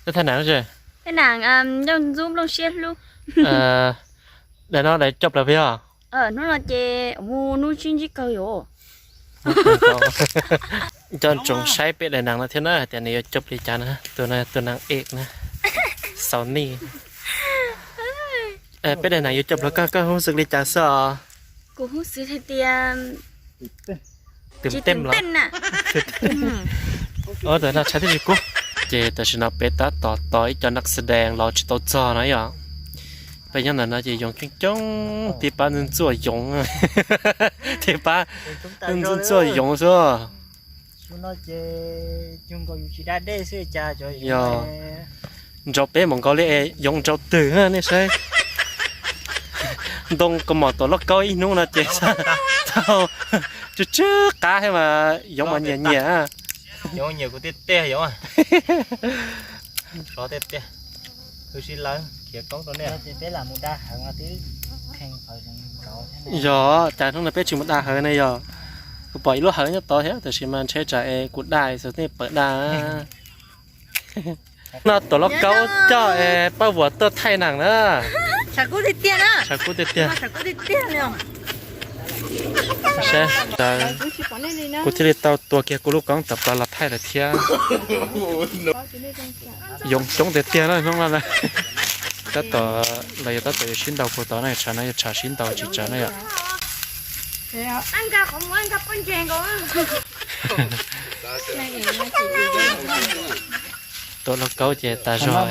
Peb thaij nees ze. Thaij nees, ncauj ntxub nplooj siab hlub. Daim no daim coj plaws peb os. Hnub no ces mus hnub tsis ntsib kawg yom. Coj ntsoov saib peb daim nees no thiab na, hais tias nws yuav coj li cas na. Tus no tus nees ev na, xaus nij. Peb daim nees yuav coj plaws koj, koj hu xwm li cas xwb os? Kuv hu xwm hais tias twm tej los. Tab sis no peb tab tom tos ib co nab xa dees los tsis tau txog no yom. Peb nyob ntawm no ces yoov coob coob, tib pab ntxuaj yoov, tib pab ntxuaj yoov xwb. Yog nraud peb mus nkaus li es yoov nraud twg nej saib. Ntoo kaus mom Tuam Lauj Kaub ib hnub no ces tau tsw tsw qab thiab mas yoov mas nyiam nyiam. Yoov nyiam kuv tiag tiag yoov. Sov tiag tiag. Wb sib lawv khiav koob rau nej. Yog cas hnub no peb tsis mus da hawv ne yog? Kuv pom ib lub hawv nyob tod thiab tab sis mas ntshe tsam es kuv da xwb nej pawm da. No Tuam Lauj Kaub coj es Paj Vuam tuaj thaij nees na. Tshav kub tiag tiag. Kuv thiaj li tau tua kiag kuv lub koob tawm plaws los thaij lawm thiab. Yoov coob tiag tiag na hnub no na. Tab tom, los yog tab tom yuav sib ntaus puag tod na, tshav no yog tshav sib ntaus tsis tsawg na yom. Tuam Lauj Kaub ces tas zog.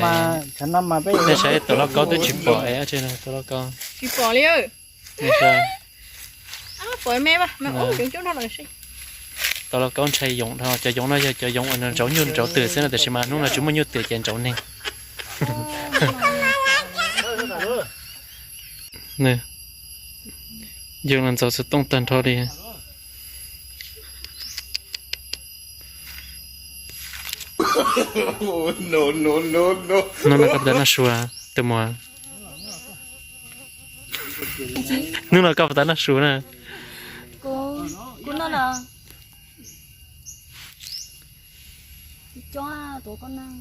Nej saib Tuam Lauj Kaub twb tsis pom es, Tuam Lauj Kaub. Tuam Lauj Kaub ntshai yoov dhau, cov yoov no yog cov yoov uas nraud nyuj nraud twm xwb no, tiam sis mas hnub no tsis muaj nyuj twm ces nraud neeg. Yog los ntxaus xov tooj tag nrho li. No no koj puas tau noj su, tus muam? Hnub no koj puas tau noj su na? Kuv, kuv noj los. Tsis coob, tuav koj noj.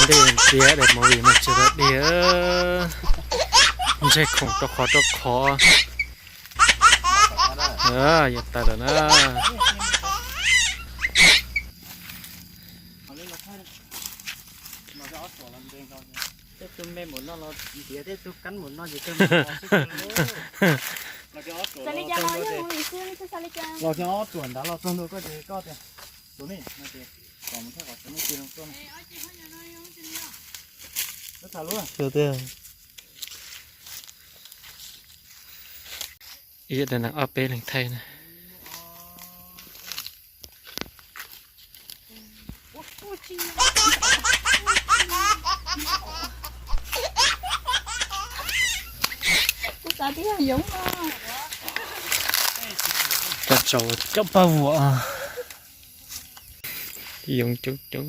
Ntej ntiav daim movie mas tsis tau diam, ntseg khoom rau qhov rau qhov. Yuav tawm lawm na. Tej tug me npaum no los ntiav, tej tug kab npaum no ces kawg mas los xwb. Los ob tuam ntawd los txog ntua koj ces koj tias, tus nej no ces kom mus thaij qhov tsev nej tig loo tuaj na. Xyov tiag. Ib daim nees ob peb leeg thaij na. Cov tsaus cov paj vuam. Yoov coob coob.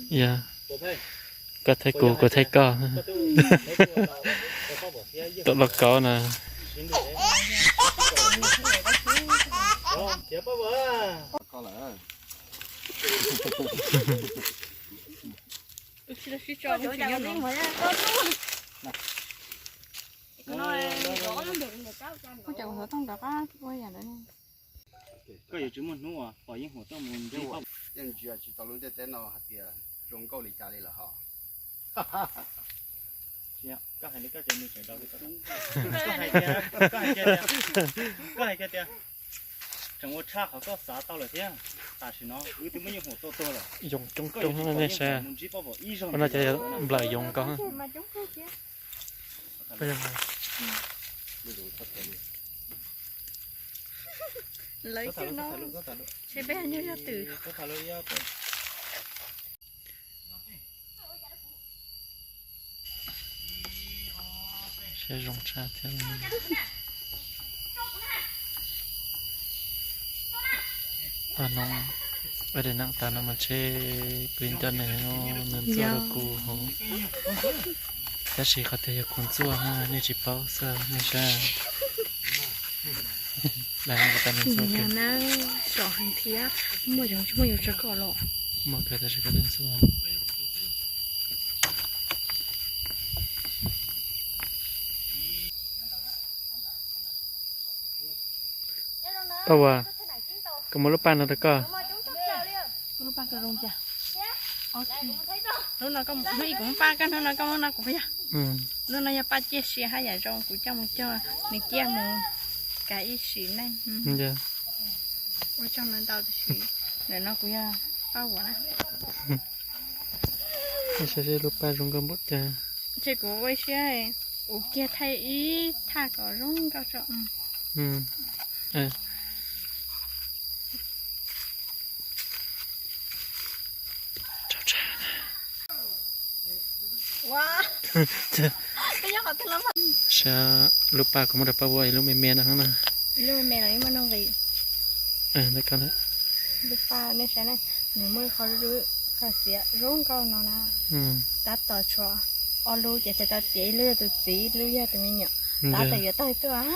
Yog, koj thaij kuv, kuv thaij koj. Tuam lauj kaub na. Koj yuav tsis muaj hnub uas pom yeej hu tuaj mus nrog yeej ntsia tsis tau lub ntiaj teb no hais tias zoo nkauj li cas li lawm hos. Koj hais li koj ces nws tseem daus li koj. Koj hais tias, koj hais tias, tseem ua tshaj qhov koj xav tau lawm thiab. Tam sim no wb twb muaj yeej hu tuaj tuag lawm. Yoov coob coob nej saib. Ua no ces nplawm yoov ko. Lawv xyoo no, ntshe peb nyuag yog twm. Peb zoo tshaj thiab. Ua no, ua daim neem tas no mas ntshe kuv nco nws, nws ntxuaj rau kuv hauv. Tab sis qhov tiag yog kuv ntxuaj na, nej tsis paub xwb nej saib. Daim neem tas nws ntxuaj. Muaj kawg tab sis koj twb ntxuaj. Paj Vuas, kuv muab lub paj no rau koj. Hnub no koj muab no kuv yog. Hnub no yog paj ciaj sia haj yam zoo kuv coj mus cog nws ciaj mus kav ib sim neej. Ua tsaug ntau ntau tiam sis ntawm no kuv yog Paj Vuas na. Saib seb lub paj zoo nkauj npaum cas. Ces kuv ua siab ua kiag thaij ib thaj kom zoo nkauj tso. Saib lub paj kuv muab rau Paj Vuas ib lub me me no na. Lub paj nej saib na, nws muaj qhov xiav zoo nkauj no na. Tab tom tshuav ob lub ces txhais tau tias ib lub yog tus txiv ib lub yog tus me nyuam. Tab tom yuav tau tuaj.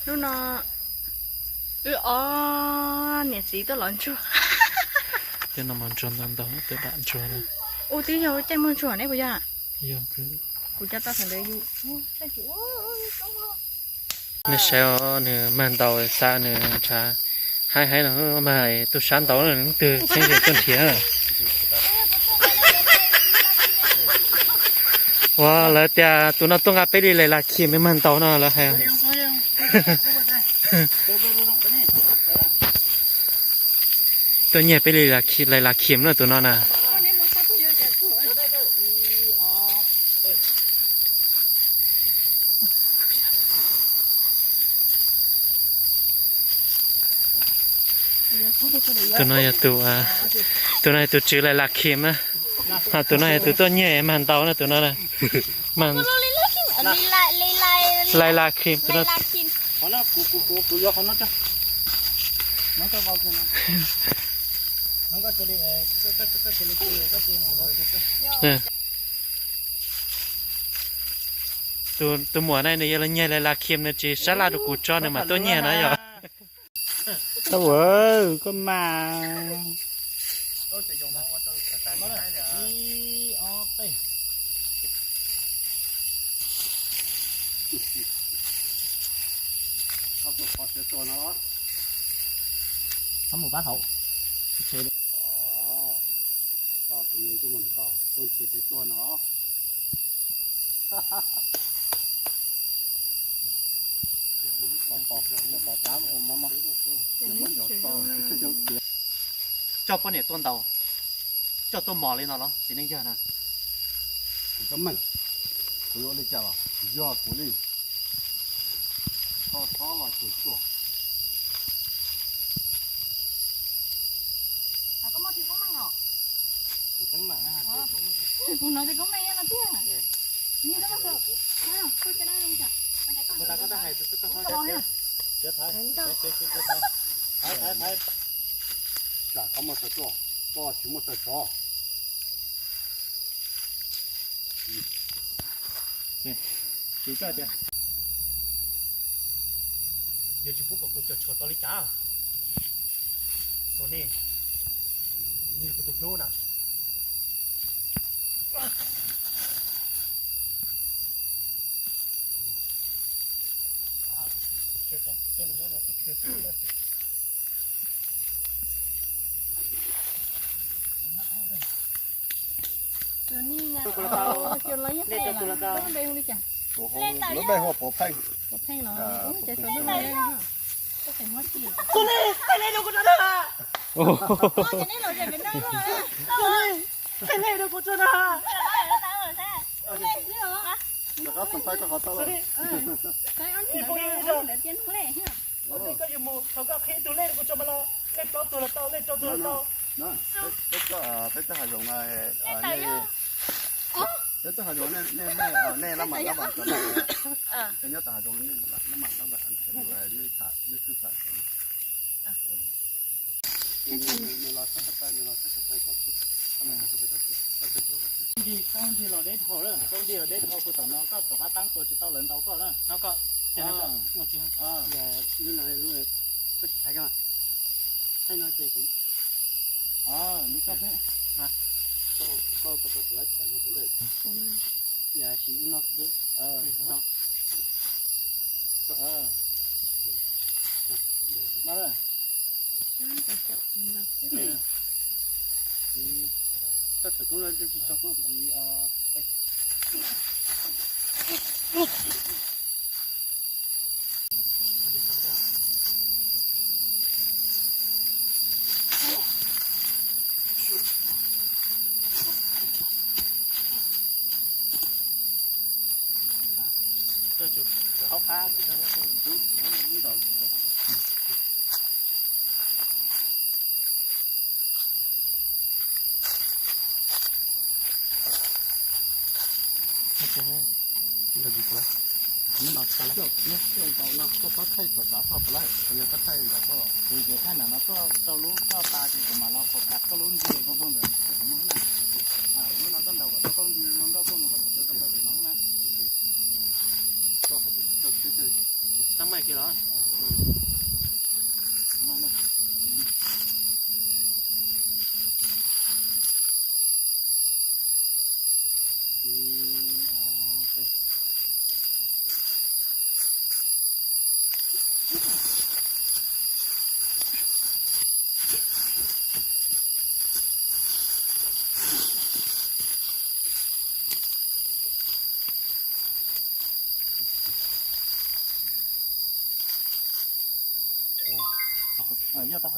Hnub no wb ob niam txiv tuaj lov ntsuag. Tej no mas ntsuag ntau ntau, tej dam ntsuag na. Ua twb yog caij muag ntsuag ne puas yog? Yog. Kuv coj tau sawv ntawd yus. Nej saib os, nws mag ntaus xav nws ntshav haib haib no, mag tus sab ntaus leej twg txheeb ze tuaj nrhiav. Ua lawv tias tus no tuaj nqa peb li lais las khim me mag ntaus no lawv hais. Tuaj nyiag peb li lais las khim na tus no na. Tus no yog tus, tus no yog tus tswv lais las khim na. Ho tus no yog tus tuaj nyiag mag ntaus na tus no. Lais las khim tus no. Tus muam na nws yog los nyiag lais las khim, nws tsis sab laj rau kuv tso nws mam tuaj nyiag na yog. Koj mas. Coj poj niam tuaj ntaus, coj tuaj mos li no los txiv neej yawg na. Kuv cov meej, kuv yuav li cas los yog kuv li. Koj txhob los cuag cuag. Kuv teeb meem na. Kuv hnov tias koob meej no tiag. Thaiv, thaiv, thaiv. Tsam koj muaj taw tuaj, koj tsis muaj taw tsov. Yuav tsis pub kom kuv cov tshuam tau li cas. Txog nej, nej yog kuv tus hlub na. Lub npe hu ua Pov Pheej. Rov qab xov faib koj qhov tau lawm. Koj yuav mus thov koj qhia tus lej rau kuv tso mas los, lej plaub tug los tau, lej rau tug los tau. Peb coj, peb coj hav zoov na, nej Cov tuaj hav zoov nej, nej, nej, nej lab mam lab vas cov no. Cov nyob tom hav zoov nej lab mam lab vas, nej tham, nej xwb xam. Nws los txog ko taw, nws los txog ko taw kom tsib, nws los txog ko taw kom tsib, koj txog ko taw kom tsib. Tau nrig los deb dhau lawm, tau nrig los deb dhau, kuv tom no koj tom qab taab tua tsis tau lawv ntaus koj na. No koj, lub no lub, koj tsis hais koj, thaij no ces kuv, li koj xwb. Koj, koj, koj, koj, yam siv ub no, koj txawm koob los tsis tso koob. Koj thaij kom txav txog puas lawm, yog koj thaij nram koj, kuv thaij nram no tuaj rau lub koj tas ces kuv mam los focus koj lub ntsis poob poob ntawd, koj tsis muaj na. Lub no koj ntaus kom tau koj lub ntsis zoo nkauj tuaj mus kom tau tawm rau pem no na. Tau mai kiag los. Yog tau,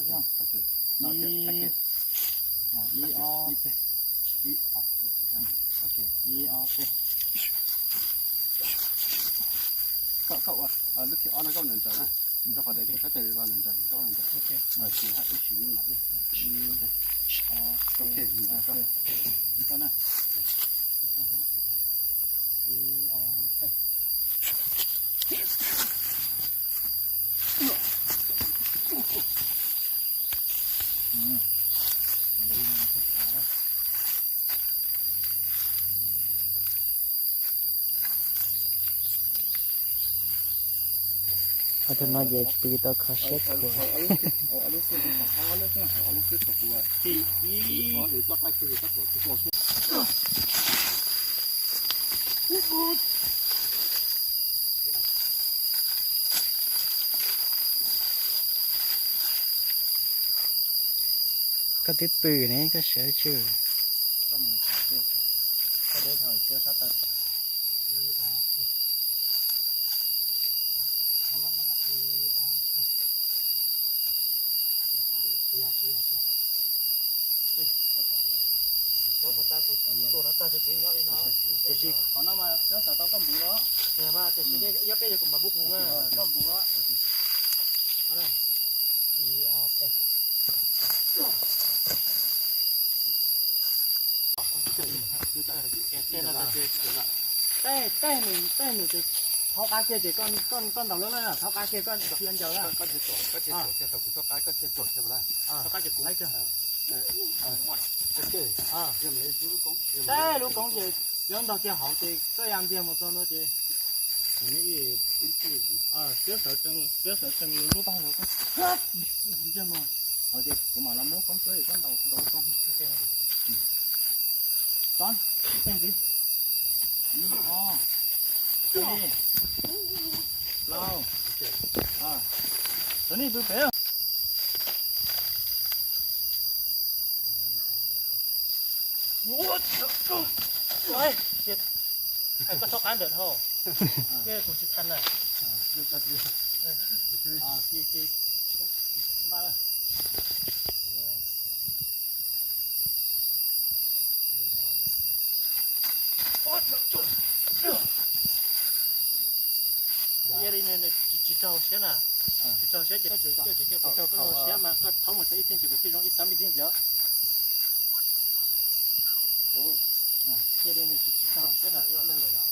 ib, ib, ob, ib, ob, peb. Koj, koj ua lub thib ob no koj ua nrawm nrawm na, rau qhov tias kuv sab tes los nrawm nrawm, koj ua nrawm nrawm. Tsis haj ib sim maj mam. Ok, ib, ob, peb. Qhov no ces pw tau kho siab khuav. Koj twb pw ne, koj sawv tsuj. Tiam sis qhov no mas peb xav tau koj npuv los. Tiam sis yog peb yog kuv mas npuv kuv na. Koj npuv los. Ib, ob, peb. Tej, tej nws, tej nws ces thaub qab kiag ces koj, koj ntaus lawm na, thaub qab kiag koj tsis ncaws na. Thaub qab ces kuv laib kiag. Tej lub koob ces yuav ntog kiag hauv ces koj ya ntiag mus txog no ces siab sawv tsees lub taub hau koj ntiag mus hauv ces kuv mam los muab koob cuab es koj ntaus ntaus koob. Txob, ib teeg ntxiv. Ib, ob, peb, plaub. Sawv nej pw pem. Koj txhob qab ntawm dhau, kuv tsis tha na. Yog li nws tsis raug siab na, tsis raug siab ces koj tsis cia kuv raug koj lub siab mas koj thaub mus txog ib txhiab ntxiv kuv thiaj zoo ib txhiab ib txhiab ntxiv os. Yog li nws tsis Peb no wb ob leeg lawm yog?